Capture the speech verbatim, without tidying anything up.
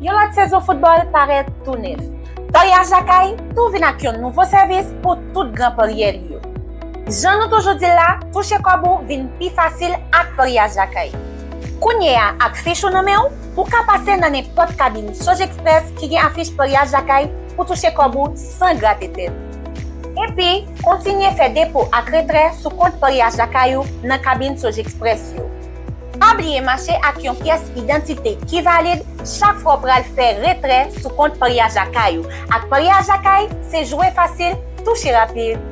Yon lòt sezon foutbòl parèt tou nèf. Paryaj Lakay tou vin ak yon nouvo sèvis pou tout gran paryè li yo. Jan nou toujou di l la, touche kòb ou vin pi fasil ak Paryaj Lakay. Kounye a, ak fich ou nan men w, ou ka pase nan nenpòt kabin Sogexpress ki gen afich Paryaj Lakay pou touche kòb ou san grate tèt. Epi, kontinye fè depo ak retrè sou kont Paryaj Lakay ou nan kabin Sogexpress yo. Pa bliye mache ak yon pyès idantite ki valid chak fwa w pral fè retrè sou kont Paryaj Lakay ou. Ak Paryaj Lakay, se jwe fasil, touche rapid.